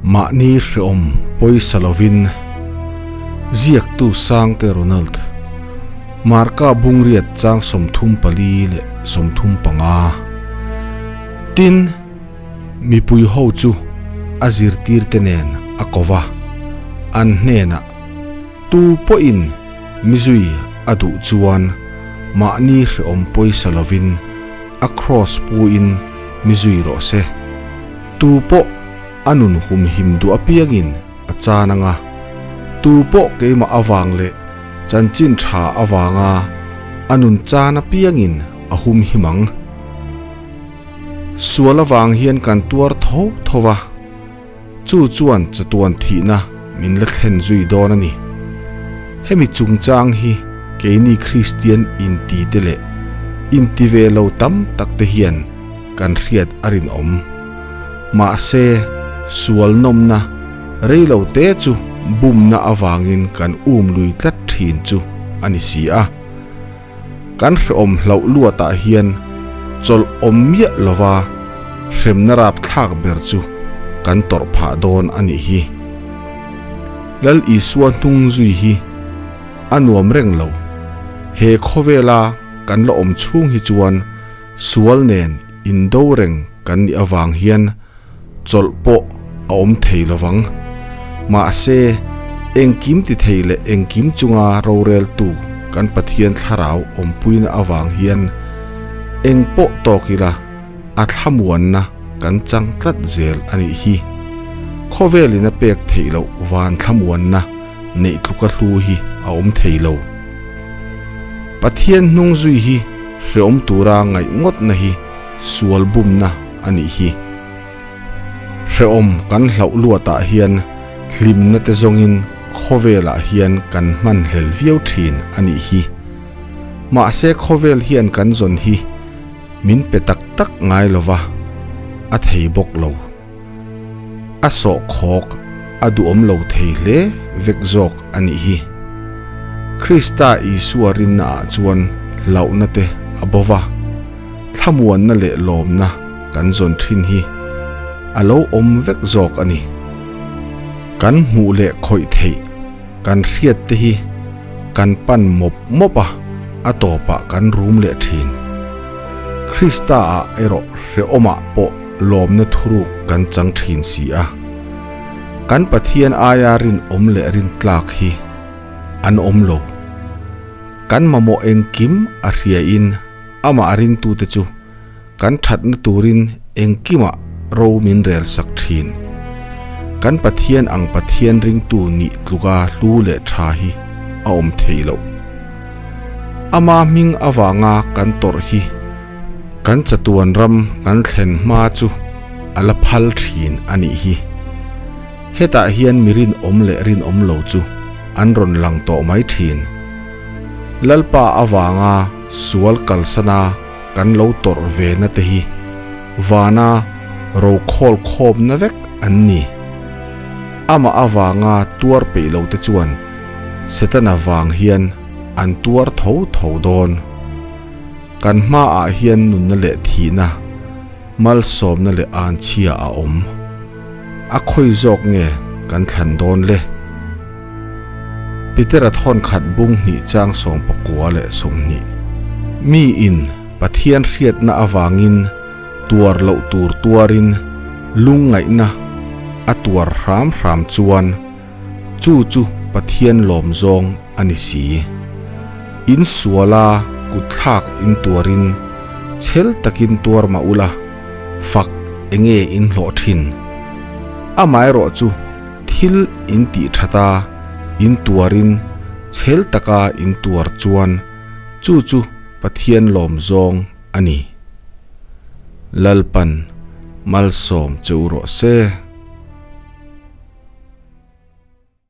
Mahni hreawm pawisa lovin ziaktu Sangte Ronald Marka bungriat chang 34 leh 35. Tin, mipui ho chu a zirtirte nen a ko va, an hnenah, Tu pawhin mizui a duh chuan mahni hreawm pawisa lovin a kraws puin mizui rawh se. Tu pawh a nun humhim duh apiangin a chan anga, tu pawh keimah avang leh chanchin tha avanga a nun chan apiangin a humhim ang. Sual avang hian kan tuar tho tho va, chu chuan chatuan thihna min la thlen zui dawn a ni. Hemi chungchang hi keini Kristian inti te leh inti ve lo tam tak te hian kan hriat a rinawm. Mahse, sual nawmna rei lo te chu bumna avangin kan um lui tlat thin chu a ni si a. Kan hrehawm hlauh luatah hian chawlh awm miah lova hremna rapthlak ber chu kan tawrh phah dawn a nih hi. Lal Isua hnung zui hi a nuam reng lo. He khawvela kan la awm chhung hi chuan sual nen indo reng kan nih avang hian chawlh pawh a awm thei lo vang. Mahse, engkim ti thei leh engkim chunga roreltu kan Pathian thlarau awmpuina avang hian eng pawh tawk ila a thlamuanna kan chang tlat zel a nih hi. Khawvelin a pek theih loh van thlamuanna neih tluka hlu hi a awm thei lo. Pathian hnung zui hi hreawm tura ngaih ngawtna hi sual bumna a nih hi. Hrehawm kan hlauh luatah hian hlimna te zawngin khawvelah hian kan hman hlel viau thin a nih hi. Mahse khawvel hian kan zawn hi min pe tak tak ngai lova, a thei bawk lo. A sawhkhawk a duhawm lo thei hle vek zawk a nih hi. Krista Isua rinna ah chuan hlauhna te a bo va, thlamuanna leh lawmna kan zawn thin hi a lo awm vek zawk a ni. Kan hmuh leh khawih theih kan hriat te hi kan pan mawp mawp a, a tawpah kan rum leh thin. Krista ah erawh hrehawmah pawh lawmna thuruk kan chang thin si a. Kan Pathian aia rinawm leh rintlak hi an awm lo. Kan mamawh engkim a hriain amah ringtute chu kan thatna turin engkimah ro min rel sak thin. Kan Pathian ang Pathian ringtu nih tluka hlu leh tha hi a awm thei loh. Ama hming avanga kan tawrh hi kan chatuan ram kan thlen hma chu a la phal thin a nih hi. Hetah hian mi rinawm leh rinawm lo chu an rawn lang tawh mai thin. Lalpa avanga sual kalsana kan lo tawrh ve na te hi vana rokhawl khawmna vek an ni. Amah avanga tuar peih lo te chuan Setana vang hian an tuar tho tho dawn. Kan hmaah hian nunna leh thihna, malsawmna leh anchhia a awm. A khawi zawk nge kan thlan dawn le? Petera thawn khat bung hnih chang 19 leh 20. Miin Pathian hriatna avangin tuar loh tur tuarin lungngaihna a tuar hram hram chuan chu chu Pathian lawm zawng a ni si. In suala kutthlak in tuarin chhel takin tuar mah ula, fak enge in hlawh thin. Amaherawh chu thil in tih that a, in tuarin chhel taka in tuar chuan chu chu Pathian lawm zawng a ni. Lalpan malsawm che u rawh se.